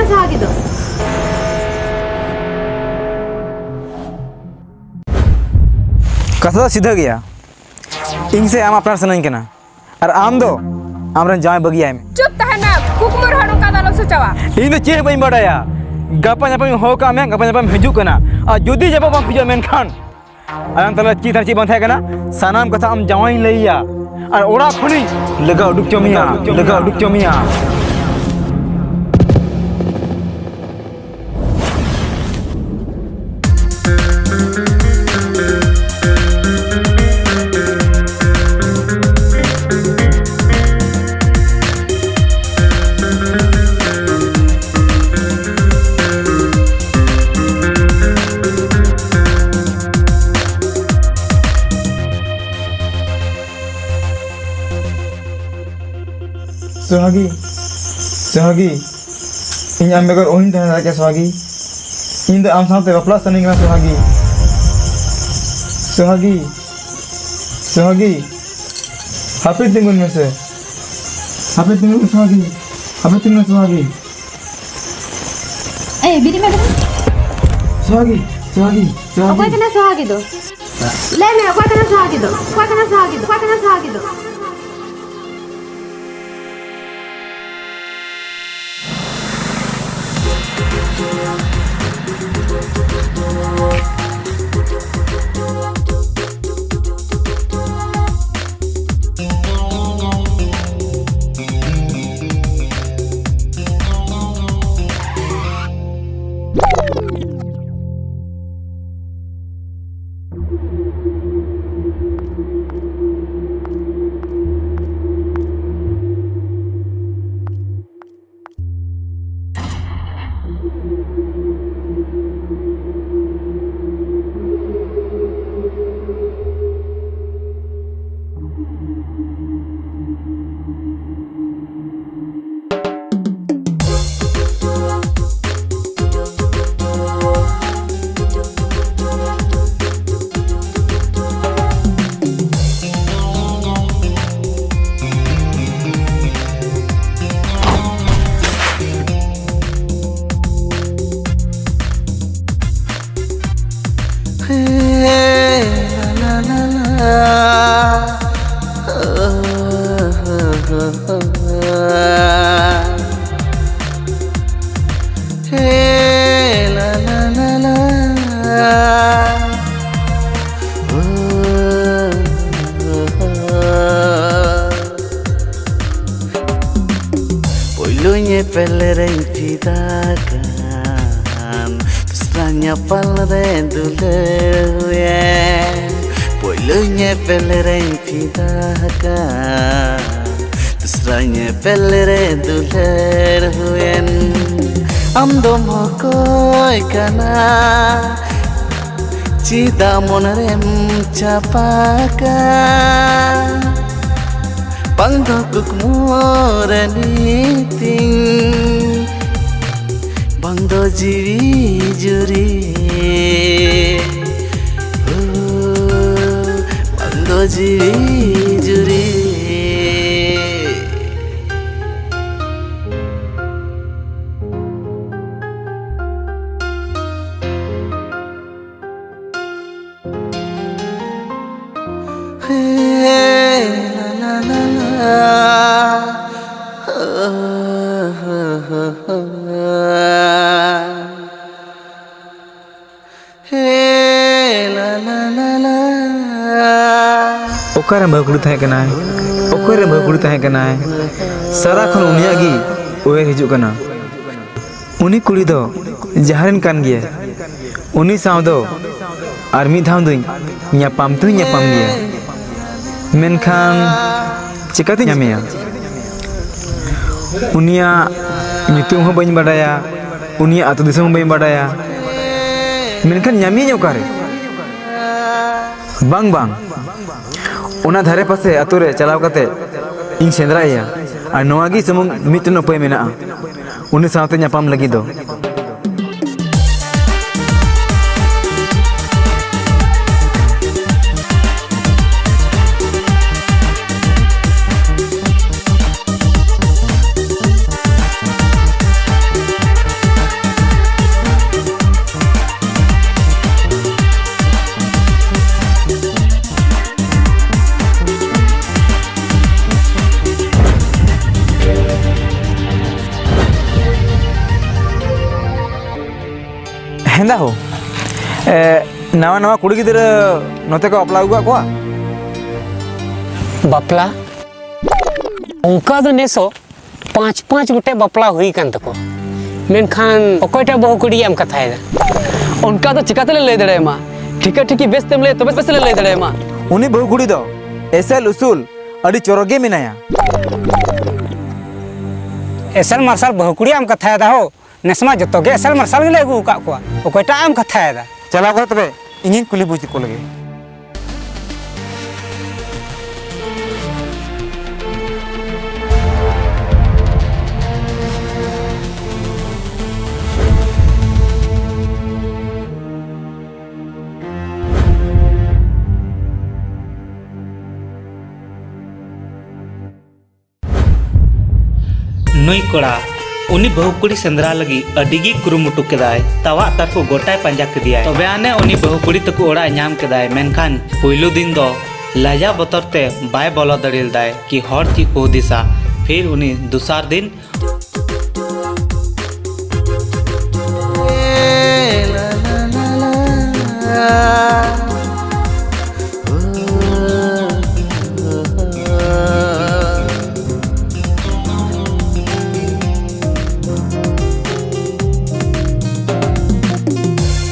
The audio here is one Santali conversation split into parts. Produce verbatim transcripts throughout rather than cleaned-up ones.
ᱥᱚᱦᱟᱜᱤ ᱫᱚ? ᱠᱟᱛᱷᱟ ᱫᱚ ᱥᱤᱫᱷᱟᱹ ᱜᱮᱭᱟ, ᱤᱧ ᱥᱮ ᱟᱢ ᱟᱯᱱᱟᱨ ᱥᱟᱱᱟᱧ ᱠᱟᱱᱟ, ᱟᱨ ᱟᱢ ᱫᱚ ᱟᱢᱨᱮᱱ ᱡᱟᱶᱟᱭ ᱵᱟᱹᱜᱤᱭᱟᱭ ᱢᱮ᱾ ᱪᱩᱯ ᱛᱟᱦᱮᱱ ᱢᱮ, ᱠᱩᱠᱢᱩ ᱨᱮᱦᱚᱸ ᱱᱚᱝᱠᱟ ᱫᱚ ᱟᱞᱚᱢ ᱥᱚᱪᱟᱣᱟ᱾ ᱤᱧ ᱫᱚ ᱪᱮᱫ ᱦᱚᱸ ᱵᱟᱹᱧ ᱵᱟᱰᱟᱭᱟ᱾ ᱜᱟᱯᱟ ᱧᱟᱯᱟᱢ ᱤᱧ ᱦᱚᱦᱚ ᱠᱟᱜ ᱢᱮ, ᱜᱟᱯᱟ ᱧᱟᱯᱟᱢ ᱦᱤᱡᱩᱜ ᱠᱟᱱᱟ, ᱟᱨ ᱡᱩᱫᱤ ᱧᱟᱯᱟᱢ ᱵᱟᱢ ᱦᱤᱡᱩᱜᱼᱟ ᱢᱮᱱᱠᱷᱟᱱ ᱟᱞᱟᱝ ᱛᱟᱞᱟ ᱪᱮᱫ ᱟᱨ ᱪᱮᱫ ᱵᱟᱝ ᱛᱟᱦᱮᱸ ᱠᱟᱱᱟ, ᱥᱟᱱᱟᱢ ᱠᱟᱛᱷᱟ ᱟᱢ ᱡᱟᱶᱟᱭᱤᱧ ᱞᱟᱹᱭ ᱟᱭᱟ, ᱟᱨ ᱚᱲᱟᱜ ᱠᱷᱚᱱᱤᱧ ᱞᱟᱜᱟ ᱩᱰᱩᱠ ᱪᱚ ᱢᱮᱭᱟ, ᱞᱟᱜᱟ ᱩᱰᱩᱠ ᱪᱚ ᱢᱮᱭᱟ᱾ ᱥᱚᱦᱟᱜᱤ, ᱥᱚᱦᱟᱜᱤ, ᱤᱧ ᱟᱢ ᱵᱮᱜᱚᱨ ᱚᱦᱚᱧ ᱛᱟᱦᱮᱸ ᱫᱟᱲᱮ ᱠᱮᱭᱟ ᱥᱚᱦᱟᱜᱤ᱾ ᱤᱧ ᱫᱚ ᱟᱢ ᱥᱟᱶᱛᱮ ᱵᱟᱯᱞᱟᱜ ᱥᱟᱱᱟᱧ ᱠᱟᱱᱟ ᱥᱚᱦᱟᱜᱤ᱾ ᱥᱚᱦᱟᱜᱤ, ᱥᱚᱦᱟᱜᱤ, ᱦᱟᱯᱮ ᱛᱤᱸᱜᱩᱱ ᱢᱮᱥᱮ᱾ ᱦᱟᱯᱮ ᱛᱤᱸᱜᱩᱱ ᱢᱮ ᱥᱚᱦᱟᱜᱤ᱾ ᱦᱟᱯᱮ ᱛᱤᱸᱜᱩᱱ ᱢᱮ ᱥᱚᱦᱟᱜᱤ᱾ ᱮᱭ, ᱵᱤᱨᱤᱫ ᱢᱮ ᱵᱤᱨᱤᱫ᱾ ᱥᱚᱦᱟᱜᱤ, ᱥᱚᱦᱟᱜᱤ, ᱥᱚᱦᱟᱜᱤ᱾ ᱚᱠᱚᱭ ᱠᱟᱱᱟ ᱥᱚᱦᱟᱜᱤ ᱫᱚ? ᱞᱟᱹᱭ ᱢᱮ, ᱚᱠᱚᱭ ᱠᱟᱱᱟ ᱥᱚᱦᱟᱜᱤ ᱫᱚ? ᱚᱠᱚᱭ ᱠᱟᱱᱟ ᱥᱚᱦᱟᱜᱤ ᱫᱚ? ᱚᱠᱚᱭ ᱠᱟᱱᱟ ᱥᱚᱦᱟᱜᱤ ᱫᱚ? ᱧᱮᱯᱮᱞ ᱨᱮᱧ ᱯᱷᱤᱫᱟ ᱠᱟᱱ, ᱫᱚᱥᱨᱟ ᱧᱟᱯᱟᱞ ᱨᱮ ᱫᱩᱞᱟᱹᱲ ᱦᱩᱭᱮᱱ᱾ ᱯᱳᱭᱞᱳ ᱧᱮᱯᱮᱞ ᱨᱮᱧ ᱯᱷᱤᱫᱟ ᱠᱟᱱ, ᱫᱚᱥᱨᱟ ᱧᱮᱯᱮᱞ ᱨᱮ ᱫᱩᱞᱟᱹᱲ ᱦᱩᱭᱮᱱ᱾ ᱟᱢ ᱫᱚᱢ ᱚᱠᱚᱭ ᱠᱟᱱᱟ? ᱪᱮᱫᱟᱜ ᱢᱚᱱ ᱨᱮᱢ ᱪᱷᱟᱯᱟ ᱠᱟᱱ? ᱵᱟᱝ ᱫᱚ ᱠᱩᱠᱢᱩ ᱨᱮ ᱱᱤᱛᱤᱧ, ᱵᱟᱝ ᱫᱚ ᱡᱤᱣᱤ ᱡᱩᱨᱤ, ᱳ, ᱵᱟᱝ ᱫᱚ ᱡᱤᱣᱤ ᱡᱩᱨᱤ᱾ ᱚᱠᱟᱨᱮ ᱵᱟᱹᱦᱩ ᱠᱩᱲᱤ ᱛᱟᱦᱮᱸ ᱠᱟᱱᱟᱭ? ᱚᱠᱚᱭᱨᱮ ᱵᱟᱹᱦᱩ ᱠᱩᱲᱤ ᱛᱟᱦᱮᱸ ᱠᱟᱱᱟᱭ? ᱥᱟᱨᱟ ᱠᱷᱚᱱ ᱩᱱᱤᱭᱟᱜ ᱜᱮ ᱩᱭᱦᱟᱹᱨ ᱦᱤᱡᱩᱜ ᱠᱟᱱᱟ᱾ ᱩᱱᱤ ᱠᱩᱲᱤ ᱫᱚ ᱡᱟᱦᱟᱸ ᱨᱮᱱ ᱠᱟᱱ ᱜᱮᱭᱟᱭ, ᱩᱱᱤ ᱥᱟᱶ ᱫᱚ ᱟᱨ ᱢᱤᱫ ᱫᱷᱟᱣ ᱫᱚᱧ ᱧᱟᱯᱟᱢ ᱛᱮᱦᱚᱸᱧ ᱧᱟᱯᱟᱢ ᱜᱮᱭᱟ᱾ ᱢᱮᱱᱠᱷᱟᱱ ᱪᱤᱠᱟᱹᱛᱮᱧ ᱧᱟᱢᱮᱭᱟ? ᱩᱱᱤᱭᱟᱜ ᱧᱩᱛᱩᱢ ᱦᱚᱸ ᱵᱟᱹᱧ ᱵᱟᱰᱟᱭᱟ, ᱩᱱᱤᱭᱟᱜ ᱟᱹᱛᱩ ᱫᱤᱥᱚᱢ ᱦᱚᱸ ᱵᱟᱹᱧ ᱵᱟᱰᱟᱭᱟ᱾ ᱢᱮᱱᱠᱷᱟᱱ ᱧᱟᱢᱮᱭᱟᱹᱧ ᱚᱠᱟᱨᱮ? ᱵᱟᱝ, ᱵᱟᱝ, ᱚᱱᱟ ᱫᱷᱟᱨᱮ ᱯᱟᱥᱮ ᱟᱹᱛᱩ ᱨᱮ ᱪᱟᱞᱟᱣ ᱠᱟᱛᱮ ᱤᱧ ᱥᱮᱸᱫᱽᱨᱟᱭᱮᱭᱟ᱾ ᱟᱨ ᱱᱚᱣᱟ ᱜᱮ ᱥᱩᱢᱩᱝ ᱢᱤᱫᱴᱮᱱ ᱩᱯᱟᱹᱭ ᱢᱮᱱᱟᱜᱼᱟ ᱩᱱᱤ ᱥᱟᱶᱛᱮ ᱧᱟᱯᱟᱢ ᱞᱟᱹᱜᱤᱫ ᱫᱚ᱾ ᱦᱮᱸᱫᱟ ᱦᱳ, ᱮ, ᱱᱟᱣᱟ ᱱᱟᱣᱟ ᱠᱩᱲᱤ ᱜᱤᱫᱽᱨᱟᱹ ᱱᱚᱛᱮ ᱠᱚ ᱵᱟᱯᱞᱟ ᱟᱹᱜᱩ ᱠᱟᱜ ᱠᱚᱣᱟ᱾ ᱵᱟᱯᱞᱟ? ᱚᱱᱠᱟ ᱫᱚ ᱱᱮᱥᱚᱜ ᱯᱟᱸᱪ ᱯᱟᱸᱪ ᱜᱚᱴᱮᱡ ᱵᱟᱯᱞᱟ ᱦᱩᱭ ᱟᱠᱟᱱ ᱛᱟᱠᱚ, ᱢᱮᱱᱠᱷᱟᱱ ᱚᱠᱚᱭᱴᱟᱜ ᱵᱟᱹᱦᱩ ᱠᱩᱲᱤᱭᱟᱜ ᱮᱢ ᱠᱟᱛᱷᱟᱭᱮᱫᱟ? ᱚᱱᱠᱟ ᱫᱚ ᱪᱤᱠᱟᱹ ᱛᱮᱞᱮ ᱞᱟᱹᱭ ᱫᱟᱲᱮᱭᱟᱢᱟ? ᱴᱷᱤᱠᱟᱹ ᱴᱷᱤᱠᱤ ᱵᱮᱥ ᱛᱮᱢ ᱞᱟᱹᱭᱟ, ᱛᱚᱵᱮ ᱥᱮᱞᱮ ᱞᱟᱹᱭ ᱫᱟᱲᱮᱭᱟᱢᱟ᱾ ᱩᱱᱤ ᱵᱟᱹᱦᱩ ᱠᱩᱲᱤ ᱫᱚ ᱮᱥᱮᱞ ᱩᱥᱩᱞ, ᱟᱹᱰᱤ ᱪᱚᱨᱚᱠ ᱜᱮ ᱢᱮᱱᱟᱭᱟ᱾ ᱮᱥᱮᱞ ᱢᱟᱨᱥᱟᱞ ᱵᱟᱹᱦᱩ ᱠᱩᱲᱤᱭᱟᱜ ᱮᱢ ᱠᱟᱛᱷᱟᱭᱮᱫᱟ ᱦᱳ? ᱱᱮᱥ ᱢᱟ ᱡᱚᱛᱚ ᱜᱮ ᱮᱥᱮᱞ ᱢᱟᱨᱥᱟᱞ ᱜᱮᱞᱮ ᱟᱹᱜᱩ ᱟᱠᱟᱫ ᱠᱚᱣᱟ, ᱚᱠᱚᱭᱴᱟᱜ ᱮᱢ ᱠᱟᱛᱷᱟᱭᱮᱫᱟ? ᱪᱟᱞᱟᱣ ᱠᱟᱛᱮ ᱛᱚᱵᱮ ᱤᱧᱤᱧ ᱠᱩᱞᱤ ᱵᱩᱡᱽ ᱠᱚ ᱞᱮᱜᱮ᱾ ᱱᱩᱭ ᱠᱚᱲᱟ ᱩᱱᱤ ᱵᱟᱹᱦᱩ ᱠᱩᱲᱤ ᱥᱮᱸᱫᱽᱨᱟ ᱞᱟᱹᱜᱤᱫ ᱟᱹᱰᱤ ᱜᱮ ᱠᱩᱨᱩᱢᱩᱴᱩ ᱠᱮᱫᱟᱭ᱾ ᱛᱟᱣᱟᱜ ᱛᱟᱨᱠᱚ ᱜᱚᱴᱟᱭ ᱯᱟᱸᱡᱟ ᱠᱮᱫᱮᱭᱟᱭ᱾ ᱛᱚᱵᱮ ᱟᱱᱮ ᱩᱱᱤ ᱵᱟᱹᱦᱩ ᱠᱩᱲᱤ ᱛᱟᱠᱚ ᱚᱲᱟᱜ ᱮ ᱧᱟᱢ ᱠᱮᱫᱟᱭ᱾ ᱢᱮᱱᱠᱷᱟᱱ ᱯᱩᱭᱞᱩ ᱫᱤᱱ ᱫᱚ ᱞᱟᱡᱟᱣ ᱵᱚᱛᱚᱨ ᱛᱮ ᱵᱟᱭ ᱵᱚᱞᱚ ᱫᱟᱲᱮ ᱞᱮᱫᱟᱭ ᱠᱤ ᱦᱚᱲ ᱪᱮᱫ ᱠᱚ ᱦᱩᱫᱤᱥᱟ᱾ ᱯᱷᱤᱨ ᱩᱱᱤ ᱫᱚᱥᱟᱨ ᱫᱤᱱ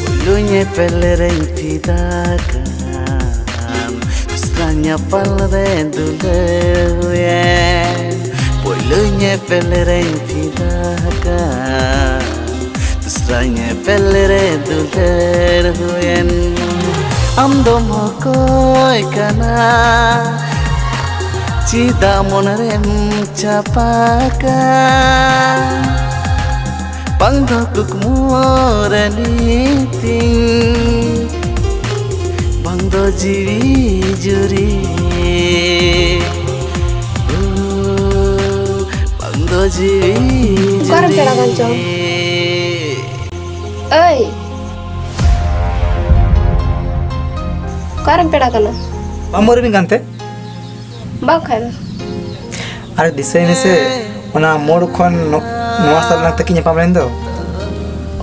ᱯᱩᱭᱞᱩ ᱧᱮᱯᱮᱞ ᱨᱮᱧ ᱯᱷᱤᱫᱟ ᱠᱟᱱ, ᱫᱚᱥᱨᱟ ᱧᱟᱯᱟᱢ ᱨᱮ ᱫᱩᱞᱟᱹᱲ ᱦᱩᱭᱮᱱ᱾ ᱯᱩᱭᱞᱩ ᱧᱮᱯᱮᱞ ᱨᱮᱧ ᱯᱷᱤᱫᱟ ᱠᱟᱱ, ᱫᱚᱥᱨᱟ ᱧᱮᱯᱮᱞ ᱨᱮ ᱫᱩᱞᱟᱹᱲ ᱦᱩᱭᱮᱱ᱾ ᱟᱢ ᱫᱚᱢ ᱚᱠᱚᱭ ᱠᱟᱱᱟ? ᱪᱮᱫᱟᱜ ᱢᱚᱱ ᱨᱮᱢ ᱪᱟᱯᱟ ᱠᱟᱱ? ᱵᱟᱝ ᱫᱚ ᱠᱩᱠᱢᱩ ᱨᱟᱱᱤ ᱛᱤᱧ, ᱵᱟᱝ ᱫᱚ ᱡᱤᱣᱤ ᱡᱩᱨᱤ᱾ ᱳ, ᱵᱟᱝ ᱫᱚ ᱡᱤᱣᱤ ᱚᱠᱟᱨᱮᱢ ᱡᱩᱨᱤ᱾ ᱯᱮᱲᱟ ᱠᱟᱱ ᱪᱚᱝ? ᱟᱹᱭ, ᱚᱠᱟᱨᱮᱢ ᱯᱮᱲᱟ ᱠᱟᱱᱟ? ᱵᱟᱢ ᱩᱨᱩᱢᱤᱧ ᱠᱟᱱᱛᱮ? ᱵᱟᱝ ᱠᱷᱟᱡ ᱫᱚ᱾ ᱟᱨ ᱫᱤᱥᱟᱹᱭ ᱢᱮᱥᱮ, ᱚᱱᱟ ᱢᱳᱲ ᱠᱷᱚᱱ ᱱᱚ-, ᱱᱚᱣᱟ ᱥᱟᱞ ᱞᱟᱝ ᱛᱟᱹᱠᱤᱱ ᱧᱟᱯᱟᱢ ᱞᱮᱱ ᱫᱚ᱾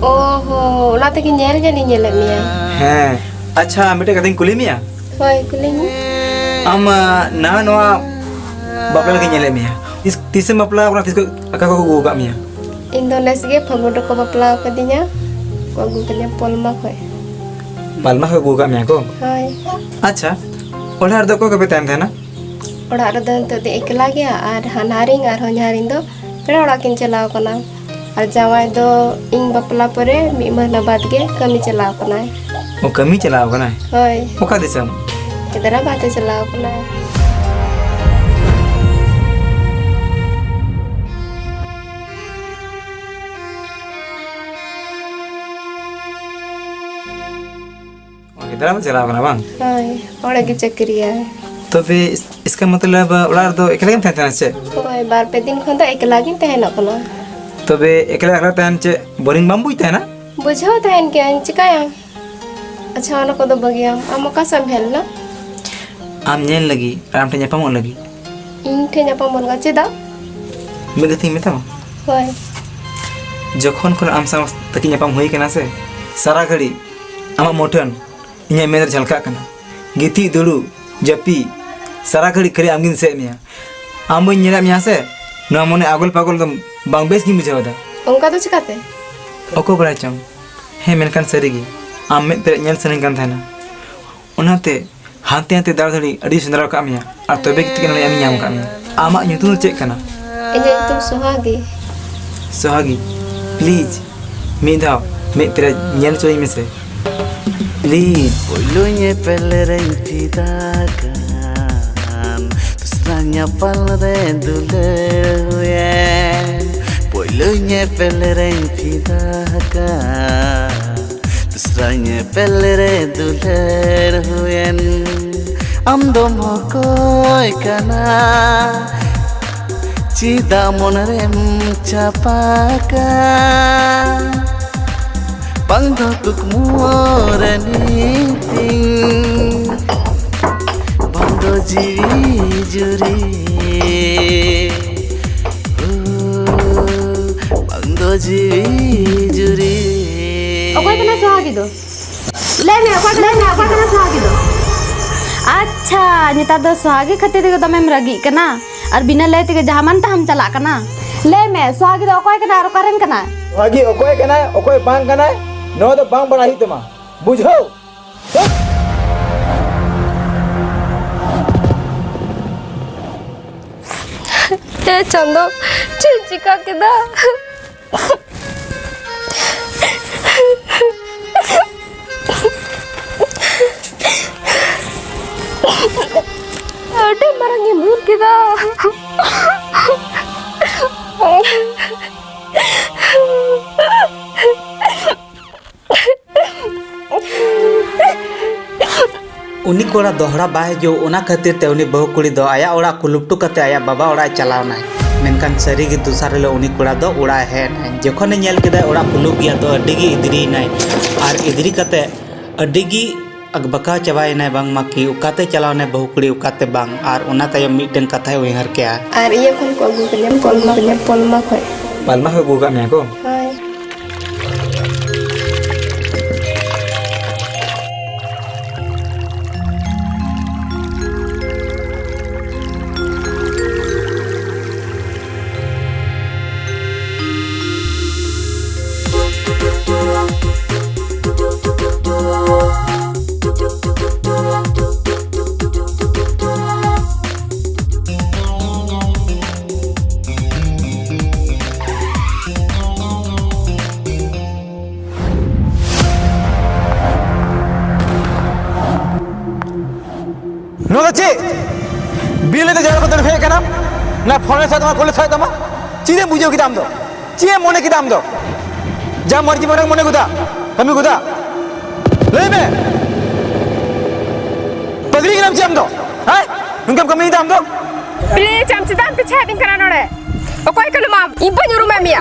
ᱚ ᱦᱚ, ᱚᱱᱟ ᱛᱮᱜᱮ ᱧᱮᱞ ᱧᱮᱞᱤᱧ ᱧᱮᱞᱮᱫ ᱢᱮᱭᱟ᱾ ᱦᱮᱸ, ᱟᱪᱪᱷᱟ, ᱢᱤᱫᱴᱮᱡ ᱠᱟᱛᱷᱟᱧ ᱠᱩᱞᱤ ᱢᱮᱭᱟ? ᱦᱳᱭ, ᱠᱩᱞᱤᱧ ᱢᱮ᱾ ᱟᱢ, ᱟ, ᱱᱟᱣᱟ ᱱᱚᱣᱟ ᱵᱟᱯᱞᱟ ᱞᱟᱹᱜᱤᱫ ᱧᱮᱞᱮᱫ ᱢᱮᱭᱟ, ᱛᱤᱥ, ᱛᱤᱥᱮᱢ ᱵᱟᱯᱞᱟ ᱟᱠᱟᱱᱟ? ᱛᱤᱥ ᱠᱷᱚᱱ, ᱚᱠᱟ ᱠᱷᱚᱱ ᱠᱚ ᱟᱹᱜᱩ ᱟᱠᱟᱫ ᱢᱮᱭᱟ? ᱤᱧ ᱫᱚ ᱱᱮᱥ ᱜᱮ ᱯᱷᱟᱹᱜᱩᱱ ᱨᱮᱠᱚ ᱵᱟᱯᱞᱟ ᱟᱠᱟᱫᱤᱧᱟ᱾ ᱠᱚ ᱟᱹᱜᱩ ᱠᱟᱫᱤᱧᱟ ᱯᱚᱞᱢᱟ ᱠᱷᱚᱱ᱾ ᱯᱟᱞᱢᱟ ᱠᱷᱚᱱ ᱠᱚ ᱟᱹᱜᱩ ᱟᱠᱟᱫ ᱢᱮᱭᱟ ᱠᱚ? ᱦᱳᱭ᱾ ᱟᱪᱪᱷᱟ, ᱚᱲᱟᱜ ᱨᱮᱫᱚ ᱚᱠᱚᱭ ᱠᱚᱯᱮ ᱛᱟᱦᱮᱱ ᱛᱟᱦᱮᱱᱟ? ᱚᱲᱟᱜ ᱨᱮᱫᱚ ᱱᱤᱛᱚᱜ ᱫᱚ ᱮᱠᱞᱟ ᱜᱮᱭᱟ, ᱟᱨ ᱦᱟᱱᱦᱟᱨᱤᱧ ᱟᱨ ᱦᱚᱧᱦᱟᱨᱤᱧ ᱫᱚ ᱯᱮᱲᱟ ᱚᱲᱟᱜ ᱠᱤᱱ ᱪᱟᱞᱟᱣ ᱠᱟᱱᱟ᱾ ᱟᱨ ᱡᱟᱶᱟᱭ ᱫᱚ ᱤᱧ ᱵᱟᱯᱞᱟ ᱯᱚᱨᱮ ᱢᱤᱫ ᱢᱟᱹᱦᱱᱟᱹ ᱵᱟᱫᱽ ᱜᱮ ᱠᱟᱹᱢᱤ ᱪᱟᱞᱟᱣ ᱠᱟᱱᱟᱭ᱾ ᱚ, ᱠᱟᱹᱢᱤ ᱪᱟᱞᱟᱣ ᱠᱟᱱᱟᱭ? ᱦᱳᱭ᱾ ᱚᱠᱟ ᱫᱤᱥᱚᱢ? ᱦᱟᱭᱫᱨᱟᱵᱟᱫᱽ ᱮ ᱪᱟᱞᱟᱣ ᱠᱟᱱᱟᱭ᱾ ᱚ, ᱦᱟᱭᱫᱨᱟᱵᱟᱫᱽ ᱪᱟᱞᱟᱣ ᱠᱟᱱᱟ ᱵᱟᱝ? ᱦᱳᱭ, ᱚᱸᱰᱮ ᱜᱮ ᱪᱟᱹᱠᱨᱤᱭᱟᱭ᱾ ᱛᱚᱵᱮ ᱤᱥ-, ᱤᱥᱠᱟ ᱢᱚᱛᱞᱚᱵ ᱚᱲᱟᱜ ᱨᱮᱫᱚ ᱮᱠᱞᱟ ᱜᱮᱢ ᱛᱟᱦᱮᱸ ᱛᱟᱦᱮᱱᱟ ᱥᱮ ᱪᱮᱫ? ᱦᱳᱭ, ᱵᱟᱨ ᱯᱮ ᱫᱤᱱ ᱠᱷᱚᱱ ᱫᱚ ᱮᱠᱞᱟ ᱜᱤᱧ ᱛᱟᱦᱮᱱᱚᱜ ᱠᱟᱱᱟ᱾ ᱛᱚᱵᱮ ᱮᱠᱞᱟ ᱮᱠᱞᱟ ᱛᱟᱦᱮᱱ ᱪᱮᱫ ᱵᱳᱨᱤᱝ ᱵᱟᱢ ᱵᱩᱡᱽ ᱛᱟᱦᱮᱱᱟ? ᱵᱩᱡᱷᱟᱹᱣ ᱛᱟᱦᱮᱱ ᱜᱮᱭᱟᱹᱧ, ᱪᱤᱠᱟᱹᱭᱟᱢ? ᱟᱪᱪᱷᱟ, ᱚᱱᱟ ᱠᱚᱫᱚ ᱵᱟᱹᱜᱤᱭᱟᱢ᱾ ᱟᱢ ᱚᱠᱟ ᱥᱮᱫ ᱮᱢ ᱦᱮᱡ ᱞᱮᱱᱟ? ᱟᱢ ᱧᱮᱞ ᱞᱟᱹᱜᱤᱫ ᱟᱨ ᱟᱢ ᱴᱷᱮᱱ ᱧᱟᱯᱟᱢᱚᱜ ᱞᱟᱹᱜᱤᱫ᱾ ᱤᱧ ᱴᱷᱮᱱ ᱧᱟᱯᱟᱢᱚᱜ ᱞᱟᱹᱜᱤᱫ? ᱪᱮᱫᱟᱜ? ᱢᱤᱫ ᱠᱟᱛᱷᱟᱧ ᱢᱮᱛᱟᱢᱟ? ᱦᱳᱭ᱾ ᱡᱚᱠᱷᱚᱱ ᱠᱷᱚᱱ ᱟᱢ ᱥᱟᱶ ᱛᱟᱹᱠᱤᱱ ᱧᱟᱯᱟᱢ ᱦᱩᱭ ᱠᱟᱱᱟ ᱥᱮ, ᱥᱟᱨᱟ ᱜᱷᱟᱹᱲᱤᱡ ᱟᱢᱟᱜ ᱢᱩᱴᱷᱟᱹᱱ ᱤᱧᱟᱹᱜ ᱢᱮᱫ ᱨᱮ ᱡᱷᱟᱞᱠᱟᱜ ᱠᱟᱱᱟ᱾ ᱜᱤᱛᱤᱡ, ᱫᱩᱲᱩᱵ, ᱡᱟᱹᱯᱤᱫ, ᱥᱟᱨᱟ ᱜᱷᱟᱹᱲᱤᱡ ᱠᱷᱟᱹᱞᱤ ᱟᱢᱜᱤᱧ ᱫᱤᱥᱟᱹᱭᱮᱫ ᱢᱮᱭᱟ᱾ ᱟᱢ ᱵᱟᱹᱧ ᱧᱮᱞᱮᱫ ᱢᱮᱭᱟ ᱥᱮ, ᱱᱚᱣᱟ ᱢᱚᱱᱮ ᱟᱜᱚᱞ ᱯᱟᱜᱚᱞ ᱫᱚ ᱵᱟᱝ ᱵᱮᱥ ᱜᱤᱧ ᱵᱩᱡᱷᱟᱹᱣ ᱮᱫᱟ᱾ ᱚᱱᱠᱟ ᱫᱚ ᱪᱤᱠᱟᱹᱛᱮ? ᱚᱠᱚᱭ ᱵᱟᱲᱟᱭ ᱪᱚᱝ᱾ ᱦᱮᱸ, ᱢᱮᱱᱠᱷᱟᱱ ᱥᱟᱹᱨᱤᱜᱮ ᱟᱢ ᱢᱮᱫ ᱯᱮᱨᱮᱡ ᱧᱮᱞ ᱥᱟᱱᱟᱧ ᱠᱟᱱ ᱛᱟᱦᱮᱱᱟ᱾ ᱚᱱᱟᱛᱮ ᱦᱟᱱᱛᱮ ᱱᱟᱛᱮ ᱫᱟᱬᱟ ᱫᱟᱹᱲᱤ ᱟᱹᱰᱤ ᱥᱮᱸᱫᱽᱨᱟ ᱟᱠᱟᱫ ᱢᱮᱭᱟ, ᱟᱨ ᱛᱚᱵᱮ ᱜᱮ ᱛᱤᱠᱤᱱ ᱟᱢᱤᱧ ᱧᱟᱢ ᱟᱠᱟᱫ ᱢᱮᱭᱟ᱾ ᱟᱢᱟᱜ ᱧᱩᱛᱩᱢ ᱫᱚ ᱪᱮᱫ ᱠᱟᱱᱟ? ᱤᱧᱟᱹᱜ ᱧᱩᱛᱩᱢ ᱥᱚᱦᱟᱜᱤ᱾ ᱥᱚᱦᱟᱜᱤ, please, ᱢᱤᱫ ᱫᱷᱟᱣ ᱢᱮᱫ ᱯᱮᱨᱮᱡ ᱧᱮᱞ ᱦᱚᱪᱚᱧ ᱢᱮᱥᱮ, please᱾ ᱯᱳᱭᱞᱳ ᱧᱮᱯᱮᱞ ᱨᱮᱧ ᱯᱷᱤᱫᱟ ᱟᱠᱟᱱ, ᱫᱚᱥᱨᱟ ᱧᱟᱯᱟᱢ ᱨᱮ ᱫᱩᱞᱟᱹᱲ ᱦᱩᱭᱮᱱ᱾ ᱯᱳᱭᱞᱳ ᱧᱮᱯᱮᱞ ᱨᱮᱧ ᱯᱷᱤᱫᱟ ᱟᱠᱟᱱ, ᱫᱚᱥᱨᱟ ᱧᱮᱯᱮᱞ ᱨᱮ ᱫᱩᱞᱟᱹᱲ ᱦᱩᱭᱮᱱ᱾ ᱟᱢ ᱫᱚᱢ ᱚᱠᱚᱭ ᱠᱟᱱᱟ? ᱪᱮᱫᱟᱜ ᱢᱚᱱ ᱨᱮᱢ ᱪᱟᱯᱟ ᱟᱠᱟᱱ? ᱵᱟᱝ ᱫᱚ ᱠᱩᱠᱢᱩ ᱨᱮ ᱱᱤᱛᱤᱧ, ᱵᱟᱝ ᱫᱚ ᱡᱤᱣᱤ ᱡᱩᱨᱤ᱾ ᱵᱟᱝ ᱫᱚ ᱡᱤᱣᱤ ᱡᱩᱨᱤ᱾ ᱚᱠᱚᱭ ᱠᱟᱱᱟ ᱥᱚᱦᱟᱜᱤ ᱫᱚ? ᱞᱟᱹᱭ ᱢᱮ, ᱚᱠᱚᱭ ᱠᱟᱱᱟ, ᱞᱟᱹᱭ ᱢᱮ, ᱚᱠᱚᱭ ᱠᱟᱱᱟ ᱥᱚᱦᱟᱜᱤ ᱫᱚ? ᱟᱪᱪᱷᱟ, ᱱᱮᱛᱟᱨ ᱫᱚ ᱥᱚᱦᱟᱜᱤ ᱠᱷᱟᱹᱛᱤᱨ ᱛᱮᱜᱮ ᱫᱚᱢᱮᱢ ᱨᱟᱹᱜᱤᱜ ᱠᱟᱱᱟ? ᱟᱨ ᱵᱤᱱᱟᱹ ᱞᱟᱹᱭ ᱛᱮᱜᱮ ᱡᱟᱦᱟᱸ ᱢᱟᱱ ᱛᱟᱦᱟᱢ ᱪᱟᱞᱟᱜ ᱠᱟᱱᱟ? ᱞᱟᱹᱭ ᱢᱮ, ᱥᱚᱦᱟᱜᱤ ᱫᱚ ᱚᱠᱚᱭ ᱠᱟᱱᱟᱭ ᱟᱨ ᱚᱠᱟᱨᱮᱱ ᱠᱟᱱᱟᱭ? ᱥᱚᱦᱟᱜᱤ ᱚᱠᱚᱭ ᱠᱟᱱᱟᱭ, ᱚᱠᱚᱭ ᱵᱟᱝ ᱠᱟᱱᱟᱭ, ᱱᱚᱣᱟ ᱫᱚ ᱵᱟᱝ ᱵᱟᱲᱟᱭ ᱦᱩᱭᱩᱜ ᱛᱟᱢᱟ, ᱵᱩᱡᱷᱟᱹᱣ? ᱮ ᱪᱟᱸᱫᱚ, ᱪᱮᱫ ᱤᱧ ᱪᱤᱠᱟ ᱠᱮᱫᱟ? ᱟᱹᱰᱤ ᱢᱟᱨᱟᱝ ᱤᱧ ᱵᱷᱩᱞ ᱠᱮᱫᱟ᱾ ᱩᱱᱤ ᱠᱚᱲᱟ ᱫᱚᱦᱲᱟ ᱵᱟᱭ ᱦᱤᱡᱩᱜ, ᱚᱱᱟ ᱠᱷᱟᱹᱛᱤᱨ ᱛᱮ ᱩᱱᱤ ᱵᱟᱹᱦᱩ ᱠᱩᱲᱤ ᱫᱚ ᱟᱭᱟᱜ ᱚᱲᱟᱜ ᱠᱩᱞᱩᱯᱴᱩ ᱠᱟᱛᱮ ᱟᱭᱟᱜ ᱵᱟᱵᱟ ᱚᱲᱟᱜ ᱮ ᱪᱟᱞᱟᱣ ᱮᱱᱟᱭ᱾ ᱢᱮᱱᱠᱷᱟᱱ ᱥᱟᱹᱨᱤ ᱜᱮ ᱫᱚᱥᱟᱨ ᱦᱤᱞᱳᱜ ᱩᱱᱤ ᱠᱚᱲᱟ ᱫᱚ ᱚᱲᱟᱜ ᱮ ᱦᱮᱡ ᱮᱱᱟᱭ᱾ ᱡᱚᱠᱷᱚᱱ ᱮ ᱧᱮᱞ ᱠᱮᱫᱟ ᱚᱲᱟᱜ ᱠᱩᱞᱩᱯ ᱜᱮᱭᱟ, ᱛᱚ ᱟᱹᱰᱤ ᱜᱮ ᱮᱫᱽᱨᱤᱭᱮᱱᱟᱭ᱾ ᱟᱨ ᱮᱫᱽᱨᱤ ᱠᱟᱛᱮ ᱟᱹᱰᱤ ᱜᱮ ᱟᱠᱵᱟᱠᱟᱣ ᱪᱟᱵᱟᱭᱮᱱᱟᱭ, ᱵᱟᱝᱢᱟ ᱠᱤ ᱚᱠᱟᱛᱮ ᱪᱟᱞᱟᱣ ᱮᱱᱟᱭ ᱵᱟᱹᱦᱩ ᱠᱩᱲᱤ, ᱚᱠᱟᱛᱮ ᱵᱟᱝ᱾ ᱟᱨ ᱚᱱᱟ ᱛᱟᱭᱚᱢ ᱢᱤᱫᱴᱮᱱ ᱠᱟᱛᱷᱟᱭ ᱩᱭᱦᱟᱹᱨ ᱠᱮᱜᱼᱟ᱾ ᱟᱨ ᱤᱭᱟᱹ ᱠᱷᱚᱱ ᱠᱚ ᱟᱹᱜᱩ ᱠᱟᱫᱮᱭᱟ, ᱯᱚᱞᱢᱟ, ᱯᱚᱞᱢᱟ ᱠᱷᱚᱱ᱾ ᱯᱟᱞᱢᱟ ᱠᱷᱚᱱ ᱠᱚ ᱟᱹᱜᱩ ᱠᱟᱜ ᱢᱮᱭᱟ ᱠᱚ? ᱦᱳᱭ᱾ ᱱᱚᱣᱟ ᱫᱚ ᱪᱮᱫ? ᱵᱤᱞ ᱞᱟᱹᱭᱛᱮ ᱡᱟᱦᱟᱸ ᱠᱚ ᱫᱟᱹᱲ ᱦᱮᱡ ᱠᱟᱱᱟ, ᱱᱟ ᱯᱷᱳᱱ ᱮ ᱥᱟᱭ ᱛᱟᱢᱟ, ᱠᱚᱞ ᱮ ᱥᱟᱭ ᱛᱟᱢᱟ, ᱪᱮᱫ ᱮᱢ ᱵᱩᱡᱷᱟᱹᱣ ᱠᱮᱫᱟ ᱟᱢ ᱫᱚ? ᱪᱮᱫ ᱮᱢ ᱢᱚᱱᱮ ᱠᱮᱫᱟ ᱟᱢ ᱫᱚ? ᱡᱟ ᱢᱟᱨᱡᱤ ᱢᱟᱨᱟᱝ ᱢᱚᱱᱮ ᱜᱚᱫᱟ, ᱠᱟᱹᱢᱤ ᱜᱚᱫᱟ᱾ ᱞᱟᱹᱭ ᱢᱮ, ᱯᱟᱜᱽᱞᱤ ᱠᱟᱱᱟᱢ ᱪᱮᱫ ᱟᱢ ᱫᱚ? ᱦᱮᱸ? ᱱᱚᱝᱠᱟᱢ ᱠᱟᱹᱢᱤᱭᱮᱫᱟ ᱟᱢ ᱫᱚ? ᱯᱞᱤᱡ, ᱟᱢ ᱪᱮᱫᱟᱜ ᱮᱢ ᱯᱤᱪᱷᱟᱭᱮᱫᱤᱧ ᱠᱟᱱᱟ ᱱᱚᱰᱮ? ᱚᱠᱚᱭ ᱠᱟᱱᱟᱢ ᱟᱢ? ᱤᱧ ᱵᱟᱹᱧ ᱩᱨᱩᱢᱮᱫ ᱢᱮᱭᱟ᱾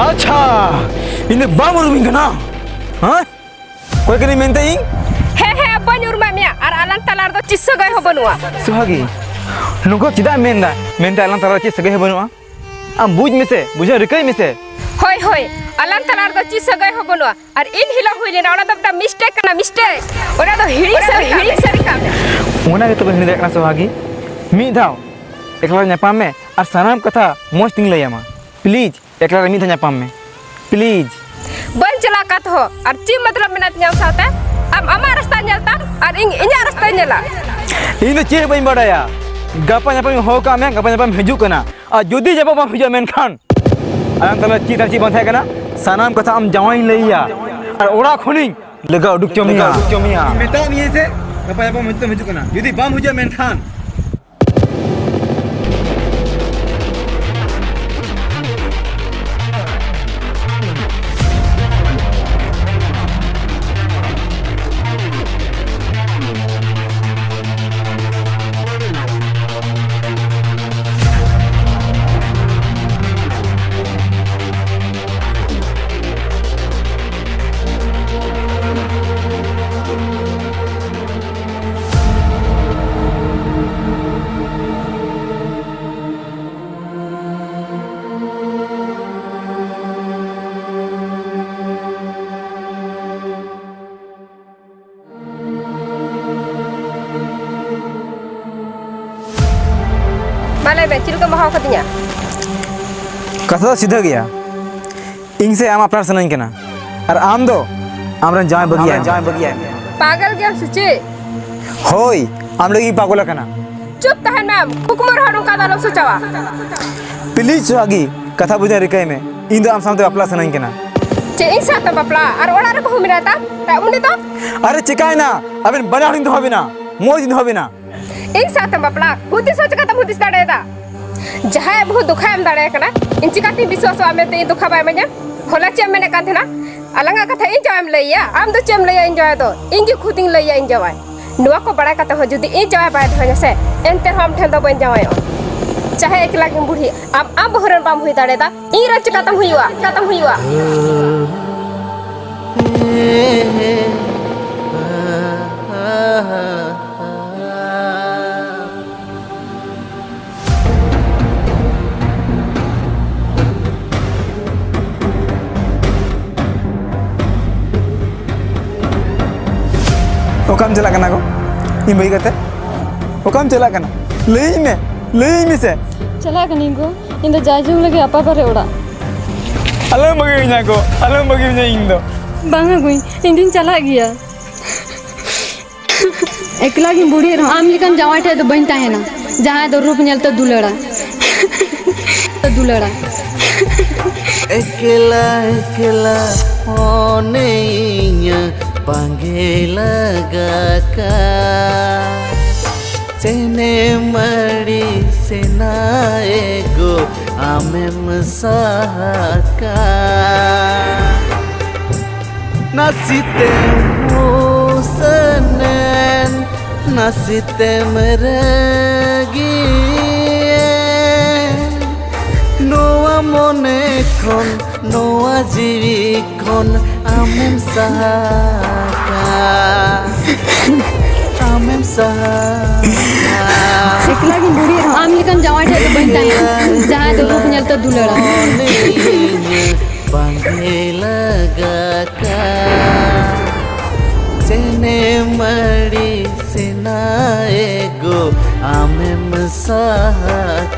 ᱟᱪᱪᱷᱟ, ᱤᱧ ᱫᱚ ᱵᱟᱢ ᱩᱨᱩᱢᱤᱧ ᱠᱟᱱᱟ? ᱦᱮᱸ? ᱚᱠᱚᱭ ᱠᱟᱹᱱᱟᱹᱧ ᱢᱮᱱᱛᱮ ᱤᱧ? ᱦᱮᱸ, ᱦᱮᱸ, ᱵᱟᱹᱧ ᱩᱨᱩᱢᱮᱫ ᱢᱮᱭᱟ᱾ ᱟᱨ ᱟᱞᱟᱝ ᱛᱟᱞᱟ ᱨᱮᱫᱚ ᱪᱮᱫ ᱥᱟᱹᱜᱟᱹᱭ ᱦᱚᱸ ᱵᱟᱹᱱᱩᱜᱼᱟ᱾ ᱥᱚᱦᱟᱜᱤ, ᱱᱚᱝᱠᱟ ᱪᱮᱫᱟᱜ ᱮᱢ ᱢᱮᱱᱫᱟ? ᱢᱮᱱᱛᱮ ᱟᱞᱟᱝ ᱛᱟᱞᱟ ᱨᱮ ᱪᱮᱫ ᱥᱟᱹᱜᱟᱹᱭ ᱦᱚᱸ ᱵᱟᱹᱱᱩᱜᱼᱟ? ᱟᱢ ᱵᱩᱡᱽ ᱢᱮᱥᱮ, ᱵᱩᱡᱷᱟᱹᱣ ᱨᱤᱠᱟᱹᱭ ᱢᱮᱥᱮ᱾ ᱦᱳᱭ, ᱦᱳᱭ, ᱟᱞᱟᱝ ᱛᱟᱞᱟ ᱨᱮᱫᱚ ᱪᱮᱫ ᱥᱟᱹᱜᱟᱹᱭ ᱦᱚᱸ ᱵᱟᱹᱱᱩᱜᱼᱟ᱾ ᱟᱨ ᱤᱱ ᱦᱤᱞᱳᱜ ᱦᱩᱭ ᱞᱮᱱᱟ, ᱚᱱᱟ ᱫᱚ ᱢᱤᱫᱴᱟᱝ ᱢᱤᱥᱴᱮᱠ ᱠᱟᱱᱟ, ᱢᱤᱥᱴᱮᱠ᱾ ᱚᱱᱟ ᱫᱚ ᱦᱤᱲᱤᱧ ᱥᱟᱹᱨᱤ ᱠᱟᱜ ᱢᱮ᱾ ᱚᱱᱟ ᱜᱮᱛᱚ ᱵᱟᱹᱧ ᱦᱤᱲᱤᱧ ᱫᱟᱲᱮᱭᱟᱜ ᱠᱟᱱᱟ ᱥᱚᱦᱟᱜᱤ᱾ ᱢᱤᱫ ᱫᱷᱟᱣ ᱮᱠᱞᱟ ᱨᱮ ᱧᱟᱯᱟᱢ ᱢᱮ ᱟᱨ ᱥᱟᱱᱟᱢ ᱠᱟᱛᱷᱟ ᱢᱚᱡᱽ ᱛᱤᱧ ᱞᱟᱹᱭ ᱟᱢᱟ᱾ ᱯᱞᱤᱡᱽ, ᱮᱠᱞᱟ ᱨᱮ ᱢᱤᱫ ᱫᱷᱟᱣ ᱧᱟᱯᱟᱢ ᱢᱮ᱾ ᱯᱞᱤᱡᱽ᱾ ᱵᱟᱹᱧ ᱪᱟᱞᱟᱜ ᱠᱟᱱ ᱛᱟᱦᱚᱸ, ᱟᱨ ᱪᱮᱫ ᱢᱚᱛᱞᱚᱵ ᱢᱮᱱᱟᱜ ᱛᱤᱧᱟ ᱟᱢ ᱥᱟᱶᱛᱮ? ᱟᱢ ᱟᱢᱟᱜ ᱨᱟᱥᱛᱟ ᱧᱮᱞ ᱛᱟᱢ, ᱟᱨ ᱤᱧ ᱤᱧᱟᱹᱜ ᱨᱟᱥᱛᱟᱧ ᱧᱮᱞᱟ᱾ ᱤᱧ ᱫᱚ ᱪᱮᱫ ᱦᱚᱸ ᱵᱟᱹᱧ ᱵᱟᱰᱟᱭᱟ᱾ ᱜᱟᱯᱟ ᱧᱟᱯᱟᱢ ᱤᱧ ᱦᱚᱦᱚ ᱠᱟᱜ ᱢᱮ, ᱜᱟᱯᱟ ᱧᱟᱯᱟᱢ ᱦᱤᱡᱩᱜ ᱠᱟᱱᱟ᱾ ᱟᱨ ᱡᱩᱫᱤ ᱧᱟᱯᱟᱢ ᱵᱟᱢ ᱦᱤᱡᱩᱜᱼᱟ ᱢᱮᱱᱠᱷᱟᱱ ᱟᱞᱟᱝ ᱛᱟᱞᱟ ᱪᱮᱫ ᱟᱨ ᱪᱮᱫ ᱵᱟᱝ ᱛᱟᱦᱮᱸ ᱠᱟᱱᱟ, ᱥᱟᱱᱟᱢ ᱠᱟᱛᱷᱟ ᱟᱢ ᱡᱟᱶᱟᱭᱤᱧ ᱞᱟᱹᱭᱟ᱾ ᱟᱨ ᱚᱲᱟᱜ ᱠᱷᱚᱱᱤᱧ ᱞᱟᱜᱟ ᱩᱰᱩᱠ ᱪᱚ ᱢᱮᱭᱟ᱾ ᱩᱰᱩᱠ ᱪᱚ ᱢᱮᱭᱟ᱾ ᱢᱮᱛᱟᱜ ᱢᱤᱭᱟᱹᱧ ᱥᱮ ᱜᱟᱯᱟ ᱧᱟᱯᱟᱢ ᱦᱤᱡᱩᱜ ᱢᱮᱱᱛᱮ᱾ ᱡᱩᱫᱤ ᱵᱟᱢ ᱦᱤᱡᱩᱜᱼᱟ ᱢᱮᱱᱠᱷᱟᱱ ᱢᱟ ᱞᱟᱹᱭ ᱢᱮ, ᱪᱮᱫ ᱞᱮᱠᱟᱢ ᱦᱚᱦᱚ ᱠᱟᱫᱤᱧᱟ? ᱠᱟᱛᱷᱟ ᱫᱚ ᱥᱤᱫᱷᱟᱹ ᱜᱮᱭᱟ, ᱤᱧ ᱥᱮ ᱟᱢ ᱟᱯᱱᱟᱨ ᱥᱟᱱᱟᱧ ᱠᱟᱱᱟ, ᱟᱨ ᱟᱢ ᱫᱚ ᱟᱢᱨᱮᱱ ᱡᱟᱶᱟᱭ ᱵᱟᱹᱜᱤᱭᱟᱭ ᱢᱮ᱾ ᱯᱟᱜᱚᱞ ᱜᱮᱭᱟᱢ ᱥᱮ ᱪᱮᱫ? ᱦᱳᱭ, ᱟᱢ ᱞᱟᱹᱜᱤᱫ ᱤᱧ ᱯᱟᱜᱚᱞ ᱟᱠᱟᱱᱟ᱾ ᱪᱩᱯ ᱛᱟᱦᱮᱱ ᱢᱮ ᱟᱢ, ᱠᱩᱠᱢᱩ ᱨᱮᱦᱚᱸ ᱱᱚᱝᱠᱟ ᱫᱚ ᱟᱞᱚᱢ ᱥᱚᱪᱟᱣᱟ᱾ ᱯᱞᱤᱡᱽ ᱥᱚᱦᱟᱜᱤ, ᱠᱟᱛᱷᱟ ᱵᱩᱡᱷᱟᱹᱣ ᱨᱤᱠᱟᱹᱭ ᱢᱮ, ᱤᱧ ᱫᱚ ᱟᱢ ᱥᱟᱶᱛᱮ ᱵᱟᱯᱞᱟ ᱥᱟᱱᱟᱧ ᱠᱟᱱᱟ᱾ ᱪᱮᱫ ᱤᱧ ᱥᱟᱶᱛᱮᱢ ᱵᱟᱯᱞᱟᱜᱼᱟ? ᱟᱨ ᱚᱲᱟᱜ ᱨᱮ ᱵᱟᱹᱦᱩ ᱢᱮᱱᱟᱭ ᱛᱟᱢ? ᱟᱨ ᱩᱱᱤ ᱫᱚ? ᱟᱨᱮ ᱪᱤᱠᱟᱭᱮᱱᱟ? ᱟᱵᱮᱱ ᱵᱟᱱᱟ ᱦᱚᱲᱤᱧ ᱫᱚᱦᱚ ᱵᱮᱱᱟ, ᱢᱚᱡᱽ ᱤᱧ ᱫᱚᱦᱚ ᱵᱮᱱᱟ᱾ ᱤᱧ ᱥᱟᱶᱛᱮᱢ ᱵᱟᱯᱞᱟ? ᱦᱩᱫᱤᱥ ᱦᱚᱸ ᱪᱤᱠᱟᱛᱮᱢ ᱦᱩᱫᱤᱥ ᱫᱟᱲᱮᱭᱟᱫᱟ? ᱡᱟᱦᱟᱸᱭᱟᱜ ᱵᱟᱹᱦᱩ ᱫᱷᱳᱠᱟ ᱮᱢ ᱫᱟᱲᱮᱭᱟᱭ ᱠᱟᱱᱟ, ᱤᱧ ᱪᱤᱠᱟᱛᱤᱧ ᱵᱤᱥᱣᱟᱥᱚᱜᱼᱟ ᱢᱮᱱᱛᱮ ᱤᱧ ᱫᱷᱳᱠᱟ ᱵᱟᱭ ᱤᱢᱟᱹᱧᱟ? ᱦᱚᱞᱟ ᱪᱮᱫ ᱮᱢ ᱢᱮᱱᱮᱫ ᱠᱟᱱ ᱛᱟᱦᱮᱱᱟ? ᱟᱞᱟᱝᱟᱜ ᱠᱟᱛᱷᱟ ᱤᱧ ᱡᱟᱶᱟᱭᱮᱢ ᱞᱟᱹᱭ ᱟᱭᱟ? ᱟᱢ ᱫᱚ ᱪᱮᱫ ᱮᱢ ᱞᱟᱹᱭᱟ ᱤᱧ ᱡᱟᱶᱟᱭ ᱫᱚ? ᱤᱧ ᱜᱮ ᱠᱷᱩᱫ ᱤᱧ ᱞᱟᱹᱭᱟ ᱤᱧ ᱡᱟᱶᱟᱭ᱾ ᱱᱚᱣᱟ ᱠᱚ ᱵᱟᱲᱟᱭ ᱠᱟᱛᱮ ᱦᱚᱸ ᱡᱩᱫᱤ ᱤᱧ ᱡᱟᱶᱟᱭ ᱵᱟᱭ ᱫᱚᱦᱚᱧᱟ ᱥᱮ, ᱮᱱᱛᱮ ᱨᱮᱦᱚᱸ ᱟᱢ ᱴᱷᱮᱱ ᱫᱚ ᱵᱟᱹᱧ ᱡᱟᱶᱟᱭᱚᱜᱼᱟ᱾ ᱪᱟᱦᱮ ᱮᱠᱞᱟ ᱜᱮᱢ ᱵᱩᱲᱦᱤ, ᱟᱢ ᱟᱢ ᱵᱟᱹᱦᱩ ᱨᱮᱱ ᱵᱟᱢ ᱦᱩᱭ ᱫᱟᱲᱮᱭᱟᱫᱟ, ᱤᱧ ᱨᱮᱱ ᱪᱤᱠᱟᱛᱮᱢ ᱦᱩᱭᱩᱜᱼᱟ? ᱪᱤᱠᱟᱛᱮᱢ ᱦᱩᱭᱩᱜᱼᱟ? ᱚᱠᱟᱢ ᱪᱟᱞᱟᱜ ᱠᱟᱱᱟ ᱜᱚ? ᱤᱧ ᱵᱟᱹᱜᱤ ᱠᱟᱛᱮ ᱚᱠᱟᱢ ᱪᱟᱞᱟᱜ ᱠᱟᱱᱟ? ᱞᱟᱹᱭᱟᱹᱧ ᱢᱮ, ᱞᱟᱹᱭᱟᱹᱧ ᱢᱮᱥᱮ᱾ ᱪᱟᱞᱟᱜ ᱠᱟᱹᱱᱟᱹᱧ ᱜᱚ, ᱤᱧ ᱫᱚ ᱡᱟᱭᱡᱩᱜᱽ ᱞᱟᱹᱜᱤᱫ ᱟᱯᱟ ᱵᱟᱨᱮ ᱚᱲᱟᱜ᱾ ᱟᱞᱚᱢ ᱵᱟᱹᱜᱤᱭᱟᱹᱧᱟ ᱜᱚ, ᱟᱞᱚᱢ ᱵᱟᱹᱜᱤᱭᱟᱹᱧᱟ ᱤᱧ ᱫᱚ᱾ ᱵᱟᱝᱟ ᱜᱚ, ᱤᱧ ᱫᱩᱧ ᱪᱟᱞᱟᱜ ᱜᱮᱭᱟ᱾ ᱮᱠᱞᱟ ᱜᱤᱧ ᱵᱩᱲᱦᱤ ᱨᱮᱦᱚᱸ ᱟᱢ ᱞᱮᱠᱟᱱ ᱡᱟᱶᱟᱭ ᱴᱷᱮᱡ ᱫᱚ ᱵᱟᱹᱧ ᱛᱟᱦᱮᱱᱟ, ᱡᱟᱦᱟᱸᱭ ᱫᱚ ᱨᱩᱯ ᱧᱮᱞᱛᱮ ᱫᱩᱞᱟᱹᱲᱟ᱾ ᱫᱩᱞᱟᱹᱲᱟ᱾ ᱮᱠᱞᱟ ᱮᱠᱞᱟ ᱢᱚᱱᱮ ᱤᱧᱟᱹᱜ ᱵᱟᱝᱜᱮ ᱞᱟᱜᱟᱜ ᱠᱟᱱ᱾ ᱪᱮᱱᱮᱢ ᱟᱹᱲᱤᱥᱮᱱᱟ ᱮᱜᱳ ᱟᱢᱮᱢ ᱥᱟᱦᱟᱜ ᱠᱟᱱ᱾ ᱱᱟᱥᱤᱛᱮᱢ ᱢᱩᱥᱟᱹᱱᱮᱱ, ᱱᱟᱥᱤᱛᱮᱢ ᱨᱟᱹᱜᱤᱭᱮᱱ᱾ ᱱᱚᱣᱟ ᱢᱚᱱᱮ ᱠᱷᱚᱱ, ᱱᱚᱣᱟ ᱡᱤᱣᱤ ᱠᱷᱚᱱ ᱟᱢᱮᱢ ᱥᱟᱦᱟᱜ ᱠᱟᱱ, ᱟᱢᱮᱢ ᱥᱟᱦᱟᱜ ᱠᱟᱱ᱾ ᱮᱠᱞᱟ ᱜᱤᱧ ᱵᱩᱲᱦᱤ ᱨᱮᱦᱚᱸ ᱟᱢ ᱞᱮᱠᱟᱱ ᱡᱟᱶᱟᱭ ᱴᱷᱮᱡ ᱫᱚ ᱵᱟᱹᱧ ᱛᱟᱦᱮᱱᱟ, ᱡᱟᱦᱟᱸᱭ ᱫᱚ ᱨᱩᱯ ᱧᱮᱞᱛᱮ ᱫᱩᱞᱟᱹᱲᱟ᱾ ᱢᱚᱱᱮ ᱤᱧᱟᱹᱜ ᱵᱟᱝᱜᱮ ᱞᱟᱜᱟᱜ ᱠᱟᱱ᱾ ᱪᱮᱱᱮᱢ ᱟᱹᱲᱤᱥᱮᱱᱟ ᱮᱜᱳ ᱟᱢᱮᱢ ᱥᱟᱦᱟᱜ